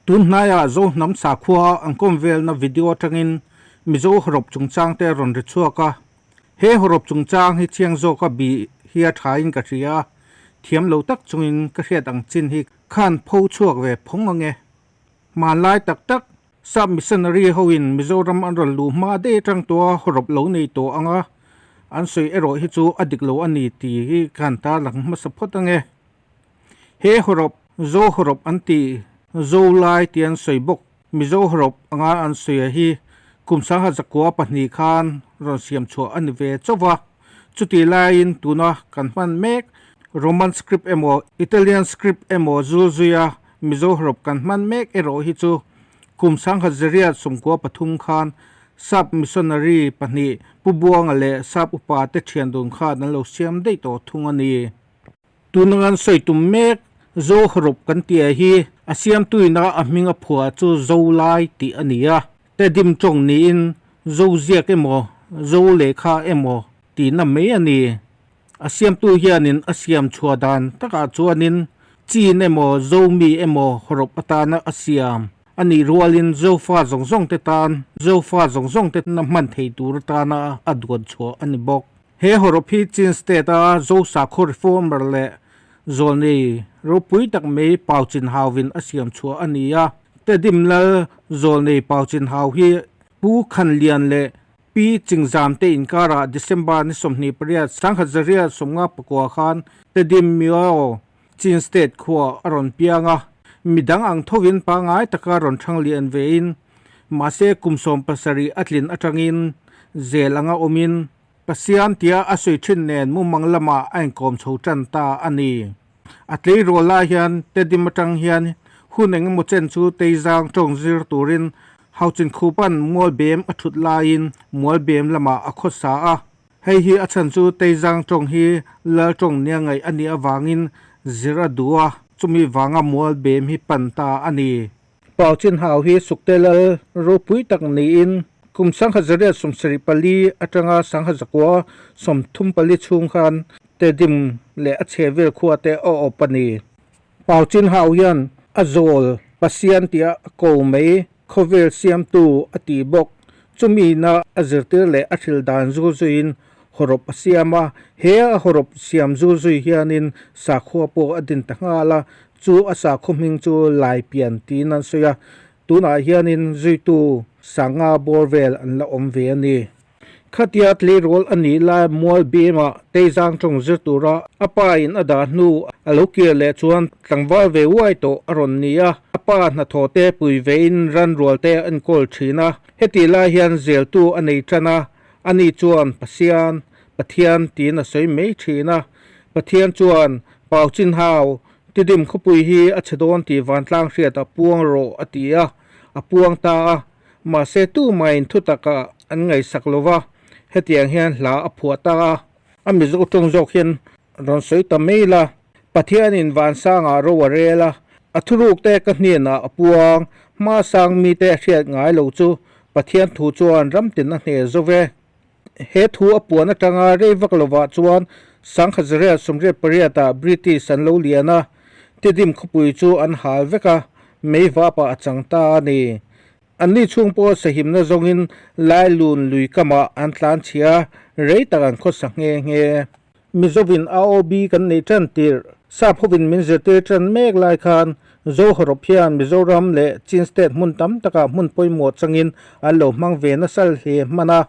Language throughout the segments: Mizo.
Tun hnaiah Zo hnam sakhua an kawm velna video atangin Mizo hawrawp chungchang te a rawn ri chhuak a. He hawrawp chungchang hi chiang zawka bih hi a thain ka hria a, thiam lo tak chungin ka hriat ang chin hi khan pho chhuak ve phawng ange. Hmanlai tak tak Sap missionary hoin Mizoram an rawn luh hma daih atang tawha hawrawp lo nei tawh ang a, an sawi erawh hi chu a dik lo a ni tih hi ka han tarlang hmasa phawt ange. He hawrawp, Zo hawrawp an tih, Zo lai tih an sawi bawk. Mizo hawrawp anga an sawi a hi kum sangha zakua pahnih khan rawn siam chhuah a ni ve chauh va. Chutih laiin tuna kan hman mek Roman script emaw Italian script emaw zul zuia Mizo hawrawp kan hman mek erawh hi chu kum sangha zariat 13 khan Sap missionary pahnih Pu Buanga leh Sap upa te thian dun khan an lo siam daih tawh thung a ni. Tuna ngan sawi tum mek Zo hawrawp kan tih hi a siamtuina a hming a phuah chu Zo lai tih a ni a, Tedim tawng niin Zo ziak emaw Zo lehkha emaw tihna mai a ni. A siamtu hianin a siam chhuah dan takah chuanin Chin emaw Zo mi emaw hawrawp atana a siam a nih rualin Zofa zawng zawng te tan Zofa zawng zawng te na hman thei tur atana a duan chhuah a ni bawk. He hawrawp hi Chin State-a Zo Sakhaw Reformer leh Zawlnei ropui tak mai Pau Chin Hau-in a siam chhuah a ni a. Tedim Lal Zawlnei Pau Chin Hau hi Pu Khan Lian leh Pi Chingzam te inkarah December ni 28, 1959 khan Tedim Myo, Chin State khuaa a rawn piang a. Midang ang thovin pangngai taka rawn thang lian vein, mahse kum 17 a tlin atangin zel anga awmin, Pasian tia a sawi thin nen mumang lamah a inkawm chho tan ta a ni. A tleirawl lai hian Tedim atang hian hun eng emaw chen chu Teizang tawng zir turin Hauchinkhupan Mualbem a thut laiin Mualbem lamah a khawsa a. Hei hi a chhan chu Teizang tawng hi Lal tawng nia ngaih a nih avangin zir a duh a, chumi vanga Mualbem hi pan ta a ni. Pau Chin Hau hi Sukte Lal ropui tak niin kum 1974 atanga 1934 chhung khan Tedim leh a chhe vel khua te a awp a ni. Pau Chin Hau hian a zawl Pasian tia a ko mai khawvel siamtu a ti bawk. Chumi na a zirtir leh a hril dan zul zuiin hawrawp a siam a, he a hawrawp siam zul zui hianin sakhua pawh a din ta nghal a, Chu a sakhaw hming chu Laipian tiin an sawi a, tunah hianin zuitu sanga bawr vel an la awm ve a ni. Khatia tleirawl a nih lai mual bemah Teizang tawng zir tura a pa in a dah hnu a lo kir leh chuan tlangval ve uai tawh a rawn ni a, a pa hnathawh te pui vein ran rual te a enkawl thin a, hetih lai hian zeltu a nei tan a, ani chuan Pasian, Pathian tiin a sawi mai thin a, Pathian chuan Pau Chin Hau, Tidim khawpui hi a chhe dawn tih vantlang hriat a puang rawh a ti a, a puang ta a. Mahse tumahin thutakah an ngaihsak lo va, hetiang hian hla a phuah ta a. A Mizo tawng zawk hian rawn sawi ta mai la, Pathianin vansangah ro a rel a, a thurukte ka hnenah a puang, hmasang mite a hriat ngai lo chu Pathian thu chuan ramtin a hne zo ve. He thu a puan atanga rei vak lovah chuan 1988 ah British an lo lian a, Tidim khawpui chu an hal vek a, mei vapah a chang ta a ni. Anni chhung pawh sahimna zawngin Lailun lui kamah an tlan chhia, rei tak an khawsa nghe nghe. Mizovin AOB kan neih tan tirh, Sap hovin min zirtir tan mek lai khan Zo hawrawp hian Mizoram leh Chin State hmun tam takah hmun pawimawh changin an lo hmang ve nasal hle hman a.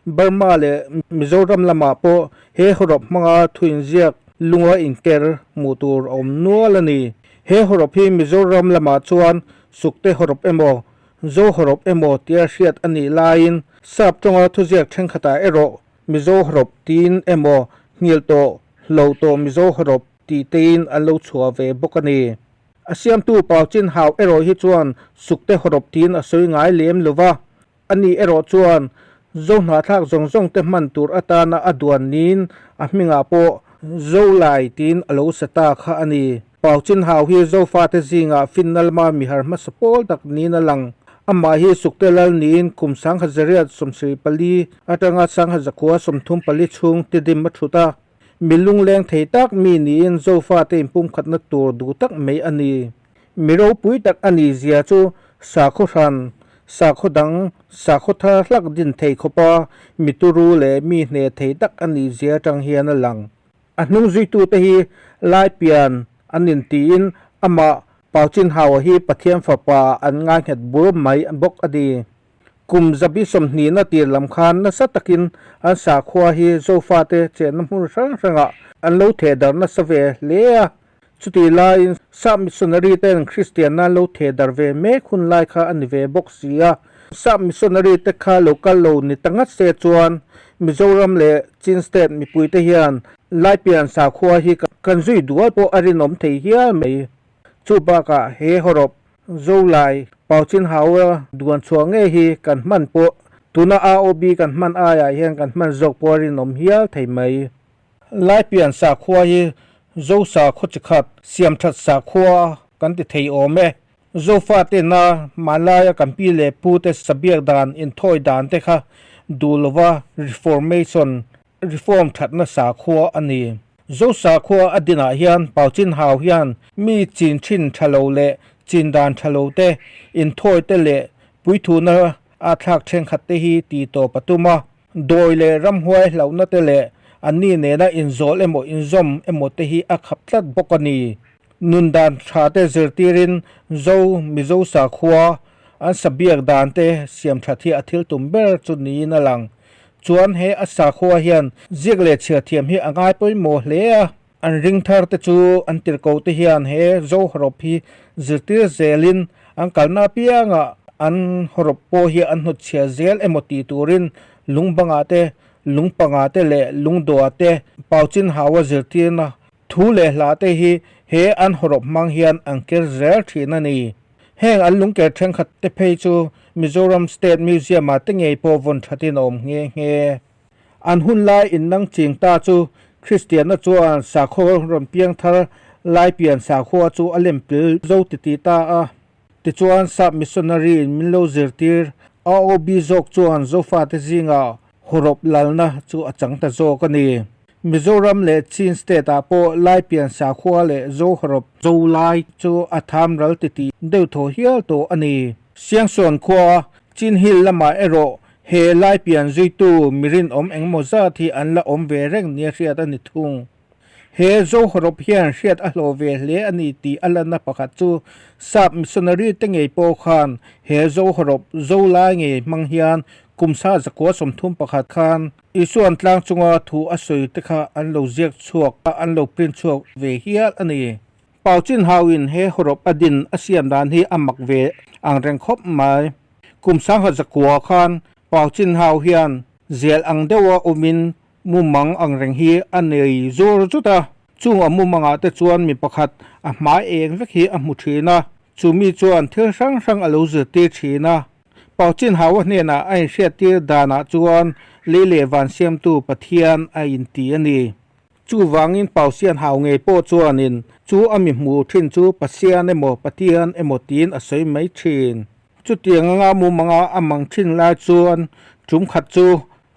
Burma leh Mizoram lamah pawh he hawrawp hmanga thu inziak lunga inker hmuh tur a awm nual a ni. He hawrawp hi Mizoram lamah chuan Sukte hawrawp emaw, Zo hawrawp emaw tia hriat a nih laiin Sap tawnga thuziak thenkhatah erawh Mizo hawrawp tiin emaw nghilh tawh hlo tawh Mizo hawrawp tih tein an lo chhuah ve bawk a ni. A siamtu Pau Chin Hau erawh hi chuan Sukte hawrawp tiin a sawi ngai lem lo va, ani erawh chuan Zo hnahthlak zawng zawng te hman tur atana a duan niin a hmingah pawh Zo Lai tiin a lo sa ta kha a ni. Pau Chin Hau hi Zofate zingah finna lama mihar hmasa pawl tak niin a lang. Amah hi Sukte Lal niin kum 1974 atanga 1934 chhung Tidim a thut a. Mi lungleng thei tak mi niin Zofate inpumkhatna tur duh tak mai a ni. Mi ropui tak a nih zia chu sakhaw hran, sakhaw dang, sakhaw thar hlak din thei khawpa mi turu leh mi hneh thei tak a nih zia atang hian a lang. A hnung zuitute hi Laipian an intiin amah Pauchinhaua hi Pathian fapa an ngainghet bur mai bawk a ni. Kum zabi sawmhnihna tir lam khan nasa takin an sakhua hi Zofate chenna hmun hrang hrangah an lo thehdarh nasa ve hle a. Chutih laiin Sap missionary ten Kristianna lo thehdarh ve mek hun lai kha a ni ve bawk si a. Sap missionary te kha lo kal lo ni ta ngat se chuan Mizoram leh Chin State mipuite hian Laipian sakhua hi kan zui dual pawh a rinawm thei hial mai. Chu bakah he hawrawp Zolai Pauchin Haua duan chhuah ngei hi kan hman pawh tuna AOB kan hman aiah hian kan hman zawk pawh a rinawm hial thei mai. Laipian sakhua hi Zo sakhaw chi khat, siamthat sakhua kan ti thei awm e. Zofa tena hmanlaia kan pi leh pu te sabiak dan inthawi dan te kha duh lova Reformation, reform thatna sakhua a ni. Zo sakhua a dinah hian Pauchin Hau hian mi chin thin tha lo leh chin dan tha lo te, inthawi te leh puithuna a thlak thenkhat te hi ti tawp a tum a. Dawi leh ramhuai hlauhna te leh anni nena inzawl emaw inzawm emaw te hi a khap tlat bawk a ni. Nun dan tha te zirtirin Zo, Mizo sakhua an sabiak dan te siam that hi a thil tum ber chu niin a lang. Chuan he a sakhua hian ziak leh chhiar thiam hi a ngai pawimawh hle a. An ring thar te chu an tirhkoh te hian he Zo hawrawp hi zirtir zelin an kalna apiangah an hawrawp pawh hi an hnawtchhiah zel emaw tih turin lungbangah te, lungpangah te leh lungdawhah te Pauchin Haua zirtirna thu leh hla te hi he an hawrawp hmang hian an ker zel thin a ni. Heng an lungker thenkhat te phei chu Mizoram State Museum-ah te ngei pawh vawn thatin a awm nghe nghe. An hun lai innang ching ta chu Kristianna chuan sakhaw rawn piang thar lai pian sakhua chu a lem pil zo ti ti ta a. Tichuan sap missionary in min lo zirtir AOB zawk chuan Zofate zingah hawrawp lalna chu a chang ta zawk a ni. Mizoram leh Chin state ah pawh lai pian sakhua leh Zo hawrawp Zo lai chu a tham ral ti ti deuh thaw hial tawh a ni. Siangsawn khua Chin Hill lamah erawh he lai pian zuitu mi rinawm engemaw zat hi an la awm ve reng nia hriat a ni thung. He Zohawrawp hian hriat a hlawh ve hle a ni tih a lanna pakhat chu Sap missionary te ngei pawh khan he Zohawrawp Zo lai ngei hmang hian kum sa 131 khan Isuan tlang chunga thu a sawi te kha an lo ziak chhuak a, an lo print chhuak ve hial a ni. Pau Chin Hau in he hawrawp a din a siam dan hi a mak ve ang reng khawp mai. Kum 1900 khan Pau Chin Hau hian zial ang deuha awmin mumang ang reng hi a nei zur zut a. Chung a mumangah te chuan mi pakhat a hmai eng vek hi a hmu thin a. Chu mi chuan thil hrang hrang a lo zirtir thin a. Pau Chin Hau a hnenah a inhriattir danah chuan lei leh van siamtu Pathian a inti a ni. Chuvangin Pausian hau ngei pawh chuanin chu a mi hmu thin chu Pasian emaw Pathian emaw tiin a sawi mai thin. Chutiang anga mumanga a mang thin lai chuan tum khat chu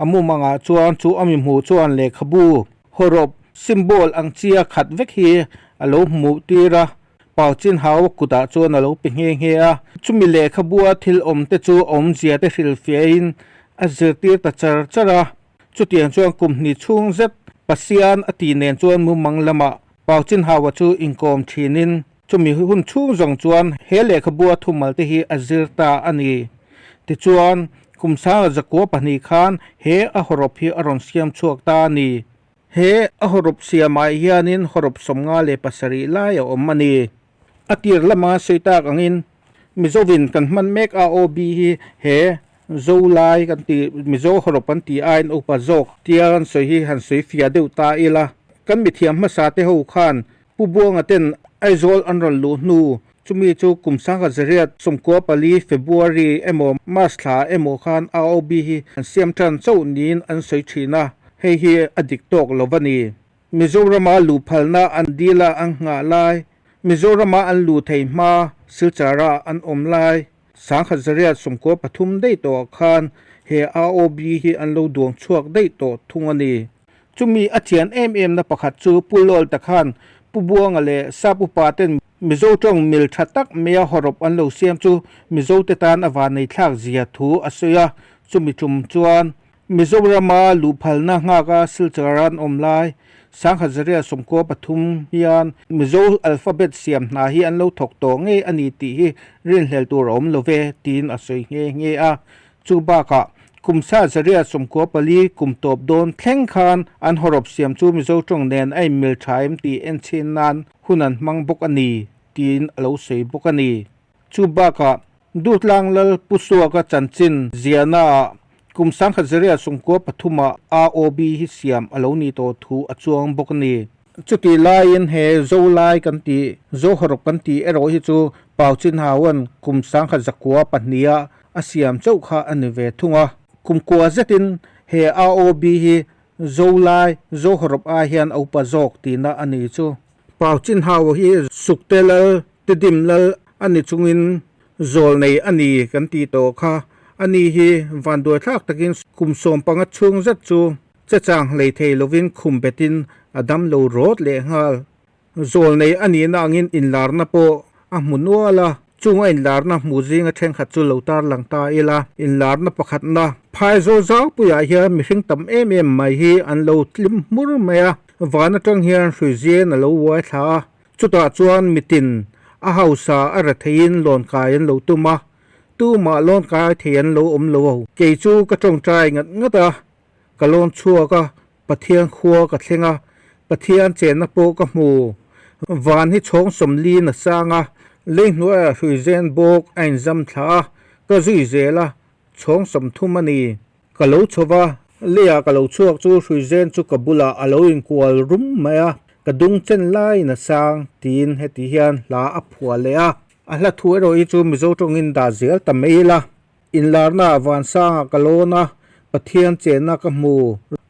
a mumangah chuan chu a mi hmu chuan lehkhabu, hawrawp, symbol ang chia khat vek hi a lo hmuh tir a, Pauchin hau a kutah chuan a lo pe nghe nghe a. Chumi lehkhabua thil awmte chu awmzia te hrilhfiahin a zirtir ta char char a. Chutiang chuan kum hnih chhung zet Pasian a tih nen chuan mumang lamah Pau Chin Haua chu inkawm thinin chumi hun chhung zawng chuan he lehkhabua thumal te hi a zir ta a ni. Tichuan, kum 1902 khan he a hawrawp hi a rawn siam chhuak ta a ni. He a hawrawp siamah hianin hawrawp 57 lai a awm a ni. A tir lama sawi tak angin Mizovin kan hman mek AOB hi he Zo lai kan ti Mizo hawrawp kan ti aiin upa zawk tia kan sawi hi han sawi fiah deuh ta ila. Kan mithiam hmasa te ho khan Pu Buanga ten Aizawl an rawn luh hnu chumi chu kum 1994 February emaw March thla emaw khan AOB hi an siam tan chauh niin an sawi thin a, hei hi a dik tawk lo va ni. Mizorama luh phalna an dil a an nghah lai, Mizorama an luh thei hma Silchara an awm lai, 1993 daih tawhah khan he AOB hi an lo duang chhuak daih tawh thung a ni. Chumi a chian em em na pakhat chu Pu Lawlta khan Pu Buanga leh Sap upa ten Mizo tawng mil tha tak maia hawrawp an lo siam chu Mizote tan a vanneithlak zia thu a sawi a, chumi tum chuan Mizorama luhphalna nghaka Silchar an awm lai 1993 hian Mizo alphabet siam hna hi an lo thawk tawh ngei a ni tih hi rinhlel tur a awm lo ve tiin a sawi nghe nghe a. Chu bakah kum 1994 kum tawp dawn thleng khan an hawrawp siam chu Mizo tawng nen a inmil tha em tih enchhin nan hun an hmang bawk a ni tiin a lo sawi bawk a ni. Chu bakah Dutlang Lal Pu Suaka chanchin ziahnaah kum 1993 ah ROB hi siam a lo nih tawh thu a chuang bawk a ni. Chutih laiin he Zolai kan tih, Zohawrawp kan tih erawh hi chu Pau Chin Hauan kum 1902 ah a siam chauh kha a ni ve thung a. Kum kua zetin he ROB hi Zolai, Zohawrawp ai hian a upa zawk tihna a ni chu. Pau Chin Hau hi Sukte Lal, Tidim Lal a ni chungin zawl nei a ni kan tih tawh kha. A ni hi vanduaithlak takin kum 15 chhung zet chu chechang hlei thei lovin khum betin a dam lo rawt leh nghal. Zawl nei a nihna angin inlarna pawh a hmu nual a, chung a inlarna hmu zinga thenkhat chu lo tarlang ta ila. Inlarna pakhatna phaizawl zaupuiah hian mihring tam em em mai hi an lo tlim hmur mai a, van atang hian hruizian a lo uai thla a, chutah chuan mitin a hausa a ra theiin lawnkai an lo tum a, tumah lawnkai thei an lo awm lo. Kei chu ka tawngtai ngat ngat a, ka lawn chhuak a, Pathian khua ka thleng a, Pathian chenna pawh ka hmu. Van hi chhawng 40 a sang a, lei hnuaiah hruizen bawk a inzam thla a, ka zui zel a, chhawng 30 a ni. Ka lo chho va, leiah ka lo chhuak chu hruizen chu ka bulah a lo inkual rum mai a, ka dung chen laiin a sang, tiin heti hian hla a phuah leh a. A hla thu erawh hi chu Mizo tawngin dah zel ta mai ila. Inlarna vansangah ka lawn a, Pathian chenna ka hmu.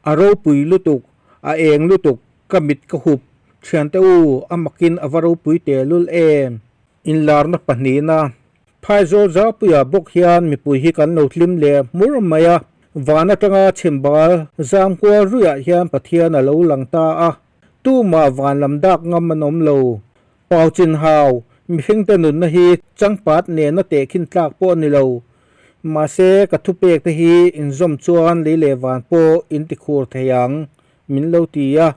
A ropui lutuk, a eng lutuk, ka mit ka hup. Thiante u, a makin a va ropui tehlul em? Inlarna pahnihna, Phaizawl Zaupuia bawk hian mipui hi kan lo hlim leh hmur mai a. Van atanga chhimbal zamkual ruiah hian Pathian a lo lang ta a. Tumah van lam dak ngam an awm lo. Pau Chin Hau, mihringte nunna hi changpat nena tehkhin tlak pawh a ni lo. Mahse, ka thupek te hi inzawm chuan lei leh van pawh in tikhur thei ang, min lo ti a.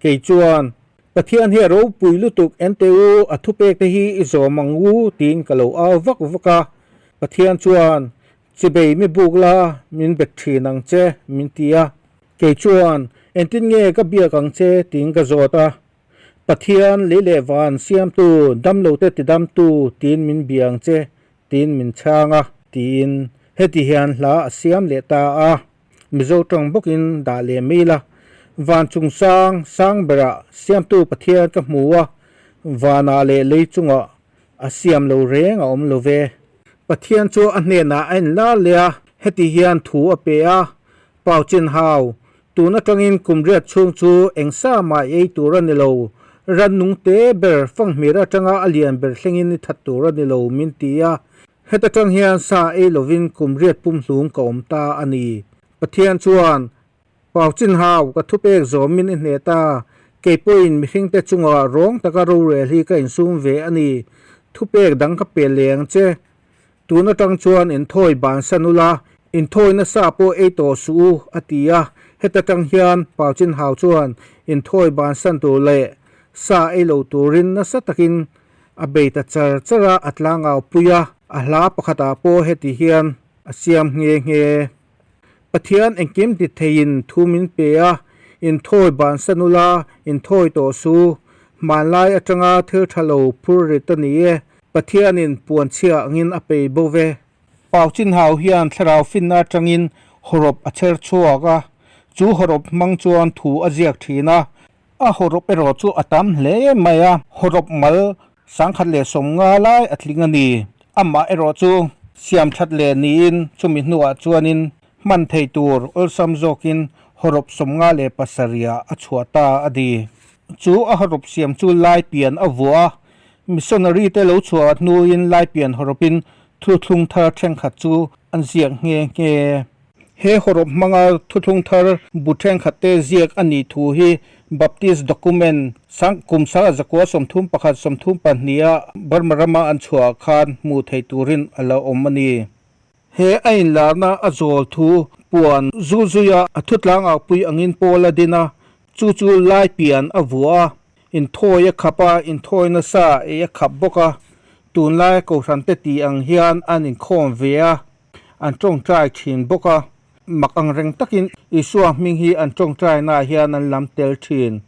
Kei chuan, Pathian hi a ropui lutuk ente u, a thupek te hi i zawm ang u, tiin ka lo au vak vak a. Pathian chuan, Chibei mi buk la, min bet thin ang che, min ti a. Kei chuan, Engtin nge ka biak ang che, tiin ka zawt a. Pathian lei leh van siamtu, damlote tidamtu tiin min bia ang che, tiin min chhang a, tiin heti hian hla a siam leh ta a. Mizo tawng bawkin dah leh mai ila. Van chung sang, sang berah siamtu Pathian ka hmu a, vanah leh lei chungah a siam lo reng a awm lo ve. Pathian chu a hnenah a inlar leh a, heti hian thu a pe a, Pau Chin Hau, Tun atangin kum riat chhung chu eng sa mah i ei tur a ni lo. Rannung te ber fanghmir atanga a lian ber thlengin i that tur a ni lo min ti a. Heta tang hian sa ei lovin kum riat pumhlum ka awm ta a ni. Pathian chuan, Pau Chin Hau, ka thupek zawmin i hneh ta. Kei pawhin mihringte chunga rawng taka rorel hi ka insum ve a ni. Thupek dang ka pe leh ang che. Tun atang chuan inthawi bansan ula, inthawi nasa pawh ei tawh suh u, a ti a. Heta tang hian Pau Chin Hau chuan inthawi bansan tur leh sa ei lo turin nasa takin a bei ta char char a, a tlangau pui a. A hla pakhatah pawh heti hian a siam nghe nghe. Pathian engkim ti theiin thu min pe a, inthawi bansan ula, inthawi tawh suh u. Hmanlai atanga thil tha lo phur rit a ni e. Pathianin puanchhia angin a pei bo ve. Pau Chin Hau hian thlarau finna atangin hawrawp a chher chhuak a, chu hawrawp hmang chuan thu a ziak thin a. A hawrawp erawh chu a tam hle mai a, hawrawp mal 1050 lai a tling a ni. Amah erawh chu siam that leh niin chumi hnuah chuanin hman thei tur awlsam zawkin hawrawp 57 ah a chhuah ta a ni. Chu a hawrawp siam chu lai pian a vuah a, missionary te lo chhuah hnuin lai pian hawrawpin thuthlung thar thenkhat chu an ziak nghe nghe. He hawrawp hmanga thuthlung thar bu thenkhat te ziak a nih thu hi Baptist document sang kum sang 19 31 32 a Burma rama an chhuah ah khan hmuh theih turin a lo awm a ni. He a inlarna a zawl thu puan zul zuia a thutlang ah pui angin Paul a din a, chu chu lai pian a vuah a, inthawi a khap a, inthawi nasa ei a khap bawk a, tunlai kohhran te tih ang hian an inkhawm ve a, an tawngtai thin bawk a, mak ang reng takin Isua hming hi an tawngtainaah hian an lam tel thin.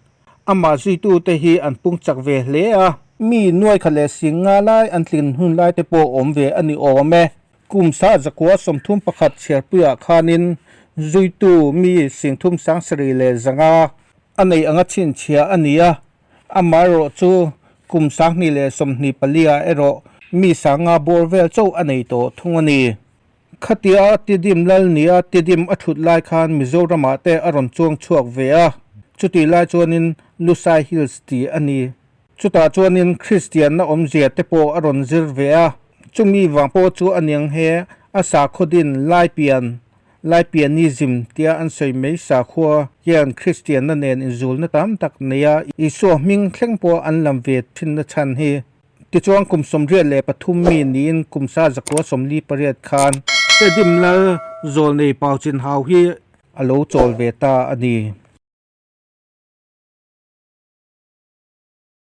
Amah zuitute hi an pung chak ve hle a. Mi nuaikhat leh sing nga lai an tlin hun lai te pawh awm ve a ni awm e. Kum sa zakua 31 chhiarpuiah khanin zuitu mi singthum sangsarih leh zanga a nei anga chhinchhiah a ni a, Amaherawh chu kum 2024 ah erawh mi sanga bawr vel chauh a nei tawh thung a ni. Khatia Tidim lal nia Tidim a thut lai khan Mizoramah te a rawn chuang chhuak ve a, chutih lai chuanin Lusai Hills tih a ni. Chutah chuanin Kristianna awmzia te pawh a rawn zir ve a, chumi vang pawh chu a niang he a sakhaw din lai pian Laipianism tia an sawi mai sakhua hian Kristianna nen inzulna tam tak nei a, Isua hming thleng pawh an lam ve thinna chhan hi. Tichuan kum 83 mi niin kum 1948 khan Tedim Lal Zawlnei Pau Chin Hau hi a lo chawl ve ta a ni.